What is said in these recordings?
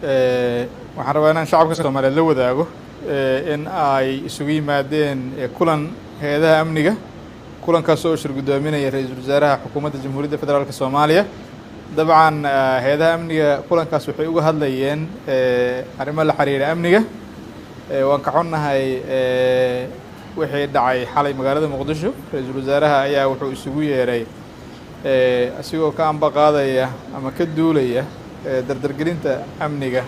Waxaan rabaa inaan shacabka Soomaaliyeed la wadaago in ay isugu yimaadeen kulan hay-adaha amniga, kulankaas oo shir guddoominaya ra-iisul wasaaraha Xukuumadda Jamhuuriyadda Federaalka Soomaaliya. Dabcan, hay-adaha amniga kulankaas waxay uga hadlayeen arrimo la xiriira amniga. Waan ka xunnahay wixii dhacay xalay magaalada Muqdisho. Ra-iisul wasaaraha ayaa wuxuu isugu yeeray, isigoo ka ambaqaadaya ama ka duulaya dardargelinta amniga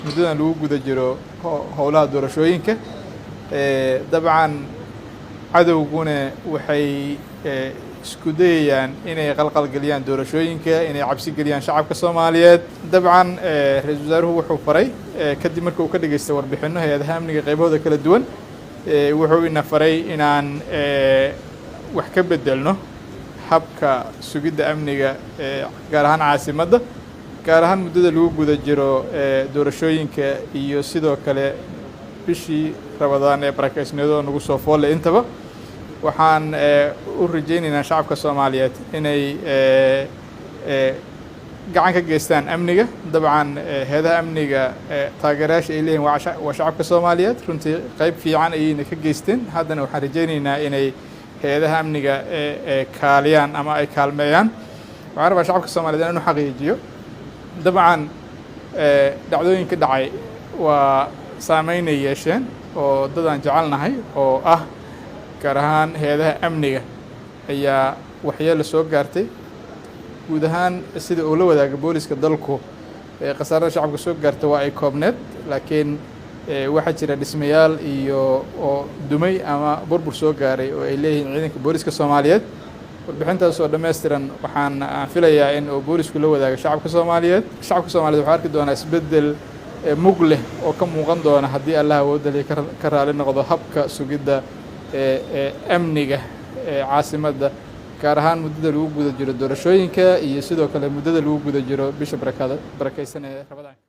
muddadan lagu guda jiro howlaha doorashooyinka. Dabcan, cadowguna waxay isku dayayaan inay qalqalgeliyaan doorashooyinka, inay cabsi geliyaan shacabka Soomaaliyeed. Dabcan, ra-iisul wasaaruhu wuxuu faray, kadib markii uu ka dhageystay warbixinno hay-adaha amniga qaybahooda kala duwan, wuxuu ina faray inaan wax ka beddelno habka sugidda amniga, gaar ahaan caasimadda, gaar ahaan muddada lagu guda jiro doorashooyinka iyo sidoo kale bishii Ramadaan ee barakeysneed oo nagu soo foolle. Intaba waxaan u rajaynaynaa shacabka Soomaaliyeed inay gacan ka geystaan amniga. Dabcan, hay-adaha amniga taageerayaasha ay leeyihin waa shacabka Soomaaliyeed. Runtii qayb fiican ayayna ka geysteen. Haddana waxaan rajaynaynaa inay hay-adaha amniga kaaliyaan ama ay kaalmeeyaan. Waxaan rabaa shacabka Soomaaliyed inaan u xaqiijiyo, dabcan, dhacdooyinka dhacay waa saameynay yeesheen oo dad aan jecelnahay oo ah gaar ahaan hay-adaha amniga ayaa waxyeelo soo gaartay. Guud ahaan, sida uu la wadaaga booliska dalku, khasaarada shacabka soo gaarta waa ay koobneed, laakiin waxaa jira dhismayaal iyo oo dumay ama burbur soo gaaray oo ay leeyihiin ciidanka booliska Soomaaliyeed. Warbixintaas oo dhammaystiran waxaan aan filayaa in uu boolisku la wadaago shacabka Soomaaliyeed. Shacabka Soomaaliyed waxaa arki doonaa isbeddel mug leh oo ka muuqan doona, haddii Allah awoodda ka raali noqdo, habka sugidda ee amniga ee caasimadda, gaar ahaan muddada lagu guda jiro doorashooyinka iyo sidoo kale muddada lagu guda jiro bisha barakada barakaysan ee Ramadaanka.